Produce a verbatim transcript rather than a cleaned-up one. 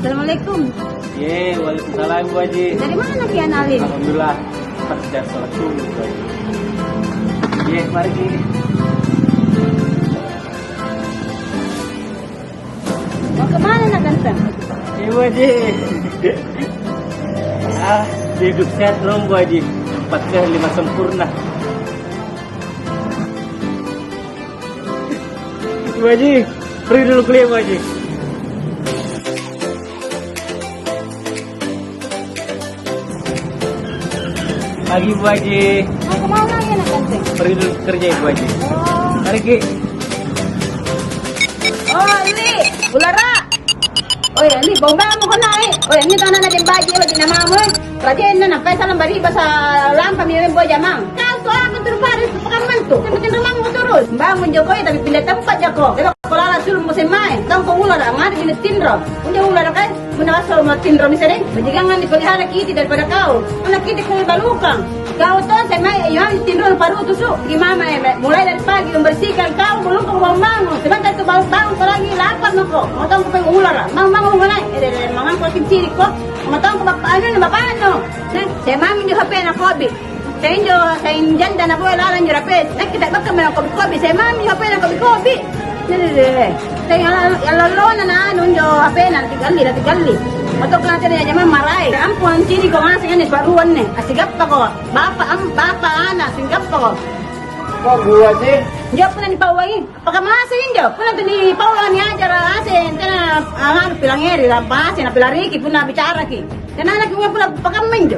Assalamualaikum. Ye, waalaikumsalam, Bu Haji. Dari mana ki, Ana Alin? Alhamdulillah, pas sudah sholat subuh, Bu Haji. Ye, mari ki. Mau kemana, nak ganteng? Ye, Bu Haji. Ah, hidup sehat belum, Bu Haji? Empat sehat, lima sempurna. Bu Haji, pergi dulu kuliah, Bu Haji. Pagi, Bu Haji. Mau kemana lagi, anak ganteng? Pergi dulu kerja, Bu Haji. Oh. Mari ki. Oh, ini, ulara. Oh ya, ini bombang mau kena, eh. Oh ya, ini tanah ada jembaji, eh, bagi namamu, eh. Rajenna nampai salam bari basa lampa mi boy jamang. Kau tu apa tu pare pakammantu? Yang penting rumahmu terus. Bangun Jokowi tapi pindah tempat jako. Coba kau lala suruh musim mai. Tong kau ular angada jenis tinro. Punya ular kai. Guna asal mau tinro misalnya. Bajikangan dipelihara kiti daripada kau. Anak kiti kau balukang. Kau tu saya mai yang tinro paru tusu. Gimana ya? Mulai dari pagi membersihkan kau belum kau bangun. Sebentar tu bangun, bangun kau lagi lapar mako. Mau tong kau ular. Bangun bangun mulai. Eh, eh, eh, mangang kau kinciri kok. Matangko bapa'nu, bapa'nu. Nah, saya mami injo H P-na kobi. Saya injo, saya injanda na boe lalang injo rape. Nakke tak bakka mena kobi-kobi, saya mami injo H P-na kobi-kobi. Deh, deh, deh. Saya allo-allona na anu injo H P-na, latigalli, latigalli. Matokko na tena jamang marae. Ampun, cini ko ngaseng anne, siparuanne. Asigappako. Bapa, am, bapa, ana, sigappako. Kok gua sih? Injo punna nipauangi. Pakamase injo, punna tuli paua niajara aseng, tena, ah, anu, pilangngeri, rampa aseng, napilariki, punna bicaraki. Tenanaki punna pakamma injo.